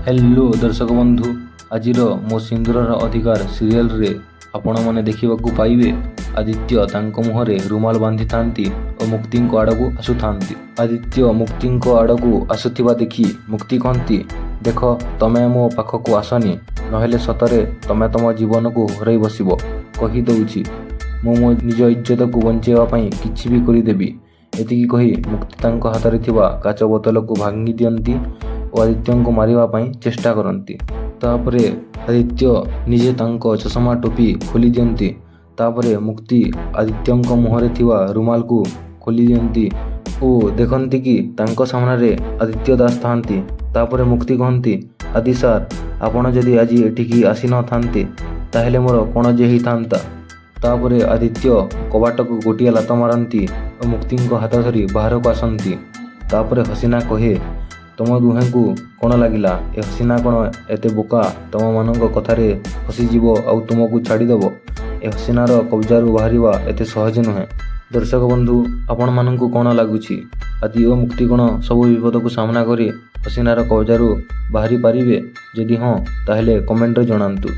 Hello ଦର୍ଶକ ବନ୍ଧୁ, ଆଜିର ମୋ ସିନ୍ଦୁରର ଅଧିକାର ସିରିଏଲରେ ଆପଣମାନେ ଦେଖିବାକୁ ପାଇବେ, ଆଦିତ୍ୟ ତାଙ୍କ ମୁହଁରେ ରୁମାଲ ବାନ୍ଧିଥାନ୍ତି ଓ ମୁକ୍ତିଙ୍କ ଆଡ଼କୁ ଆସୁଥାନ୍ତି। ଆଦିତ୍ୟ ମୁକ୍ତିଙ୍କ ଆଡ଼କୁ ଆସୁଥିବା ଦେଖି ମୁକ୍ତି କହନ୍ତି, "ଦେଖ, ତମେ ମୋ ପାଖକୁ ଆସନି, ନହେଲେ ସତରେ ତମେ ତମ ଜୀବନକୁ ହରାଇ ବସିବ। କହିଦେଉଛି, ମୁଁ ମୋ ନିଜ ଇଜ୍ଜତକୁ ବଞ୍ଚାଇବା ପାଇଁ କିଛି ବି କରିଦେବି।" ଏତିକି କହି ମୁକ୍ତି ତାଙ୍କ ହାତରେ ଥିବା କାଚ ବୋତଲକୁ ଭାଙ୍ଗି ଦିଅନ୍ତି ଓ ଆଦିତ୍ୟଙ୍କୁ ମାରିବା ପାଇଁ ଚେଷ୍ଟା କରନ୍ତି। ତାପରେ ଆଦିତ୍ୟ ନିଜେ ତାଙ୍କ ଚଷମା ଟୋପି ଖୋଲି ଦିଅନ୍ତି। ତାପରେ ମୁକ୍ତି ଆଦିତ୍ୟଙ୍କ ମୁହଁରେ ଥିବା ରୁମାଲକୁ ଖୋଲି ଦିଅନ୍ତି ଓ ଦେଖନ୍ତି କି ତାଙ୍କ ସାମ୍ନାରେ ଆଦିତ୍ୟ ଦାସ ଥାନ୍ତି। ତାପରେ ମୁକ୍ତି କହନ୍ତି, "ଆଦି ସାର୍, ଆପଣ ଯଦି ଆଜି ଏଠିକି ଆସିନଥାନ୍ତେ, ତାହେଲେ ମୋର କ'ଣ ଯେ ହେଇଥାନ୍ତା।" ତାପରେ ଆଦିତ୍ୟ କବାଟକୁ ଗୋଟିଏ ଲାତ ମାରନ୍ତି ଓ ମୁକ୍ତିଙ୍କ ହାତ ଧରି ବାହାରକୁ ଆସନ୍ତି। ତାପରେ ହସିନା କହେ, "ତମ ଦୁହେଁଙ୍କୁ କ'ଣ ଲାଗିଲା, ଏ ହସିନା କ'ଣ ଏତେ ବୋକା, ତମମାନଙ୍କ କଥାରେ ଫସିଯିବ ଆଉ ତୁମକୁ ଛାଡ଼ିଦେବ? ଏ ହସିନାର କବ୍ଜାରୁ ବାହାରିବା ଏତେ ସହଜ ନୁହେଁ।" ଦର୍ଶକ ବନ୍ଧୁ, ଆପଣମାନଙ୍କୁ କ'ଣ ଲାଗୁଛି, ଆଦି ଓ ମୁକ୍ତି କ'ଣ ସବୁ ବିପଦକୁ ସାମ୍ନା କରି ହସିନାର କବ୍ଜାରୁ ବାହାରି ପାରିବେ? ଯଦି ହଁ, ତାହେଲେ କମେଣ୍ଟରେ ଜଣାନ୍ତୁ।